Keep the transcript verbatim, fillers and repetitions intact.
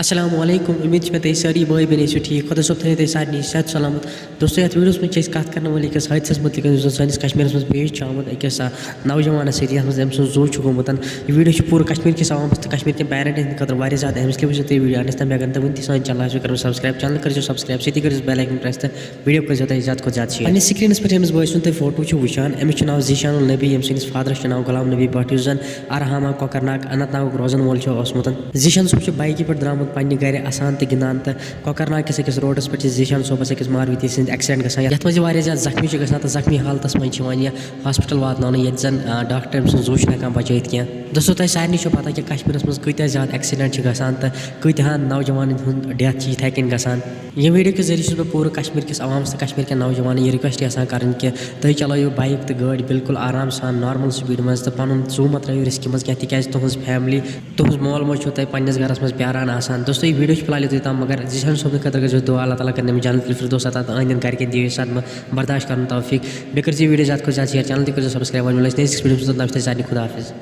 السلام علیکم، امید چھِ مےٚ تُہۍ سٲری بٲے بیٚنہِ ٲسِو ٹھیٖک۔ خۄدا صٲب تھٲیِو تُہۍ سارنٕے صحت سلامت۔ دوستو، یَتھ ویٖڈیوَس منٛز چھِ أسۍ کَتھ کَرنہٕ وٲلۍ أکِس حٲدثَس مُتعلِق، یُس زَن سٲنِس کشمیٖرَس منٛز پیش چھُ آمُت أکِس، آ، نوجوانَس سۭتۍ، یَتھ منٛز أمۍ سُنٛد زُو چھُ گوٚمُت۔ یہِ ویٖڈیو چھُ پوٗرٕ کشمیٖر کِس عوامَس تہٕ کشمیٖر کٮ۪ن parent-ن ہٕنٛدِ خٲطرٕ واریاہ زیادٕ اہم، اِسلیے وٕچھِو تُہۍ ویٖڈیو اَنٛدَس تام۔ مےٚ اگر نہٕ تُہۍ وٕنہِ تہِ سٲنۍ channel آسِو کٔرمٕژ subscribe، channel کٔرۍزیو subscribe، سۭتی کٔرۍزیو bell icon press تہٕ ویٖڈیو کٔرۍزیو تُہۍ زیادٕ کھۄتہٕ زیادٕ share۔ پننہِ screen-س پٮ۪ٹھ ییٚمِس بٲے سُنٛد تُہۍ فوٹو چھُو وٕچھان، أمِس چھُ ناو ذیشان النبی، ییٚمہِ سٕنٛدِس father-س چھُ ناو غلام نبی بٹ، یُس زَن ارہامہ کۄکرناگ اننت ناگُک روزَن وول چھُ اوسمُت۔ ذیشان صٲب چھُ bike-ہِ پٮ۪ٹھ درٛامُت پننہِ گرِ اَسان تہٕ گِنٛدان، تہٕ کۄکرناگ کِس أکِس road-س پٮ۪ٹھ چھِ ذیشان صٲبَس أکِس ماروتی سٕنٛدِ accident گژھان، یَتھ منٛز یہِ واریاہ زیادٕ زخمی چھُ گژھان تہٕ زخمی حالتَس منٛز چھِ یِوان یہِ hospital واتناونہٕ، ییٚتہِ زَن، آ، doctor أمۍ سُنٛد زُو چھُنہٕ ہٮ۪کان بچٲیِتھ کینٛہہ۔ دوستو، تۄہہِ سارنٕے چھو پتہ کہِ کشمیٖرَس منٛز کۭتیٛاہ زیادٕ accident چھِ گژھان تہٕ کۭتیٛاہَن نوجوانَن ہُنٛد death چھِ یِتھَے کٔنۍ گژھان۔ ییٚمہِ ویٖڈیو کہِ ذٔریعہٕ چھُس بہٕ پوٗرٕ کشمیٖر کِس عوامَس تہٕ کشمیٖر کٮ۪ن نوجوانَن یہِ request یَژھان کَرٕنۍ کہِ تُہۍ چلٲیِو bike تہٕ گٲڑۍ بالکل آرام سان، normal speed منٛز، تہٕ پَنُن زُو مہ ترٲیِو risk-ہِ منٛز کینٛہہ، تِکیٛازِ تُہٕنٛز family، تُہٕنٛز مول موج چھُو تۄہہِ پنٛنِس گَرَس منٛز پیاران آسان۔ دوستو، یہِ ویٖڈیو چھُ فِلحال یُتُے تام، مگر ذیشان صٲبنہِ خٲطرٕ کٔرۍزیو دُعا، اللہ تعالیٰ کَرِ أمِس جنت الفردوس عطا تہٕ أہٕنٛدٮ۪ن گَرِکٮ۪ن دِیِو یہِ صدمہٕ برداشت کَرُن توفیٖق۔ بیٚیہِ کٔرۍزیو یہِ ویٖڈیو زیادٕ کھۄتہٕ زیادٕ share، channel تہِ کٔرۍزیو subscribe۔ وۄنۍ مِلو أسۍ next video-َس منٛز، تَتھ تام چھِ تۄہہِ سارنٕے خۄدا حافظ۔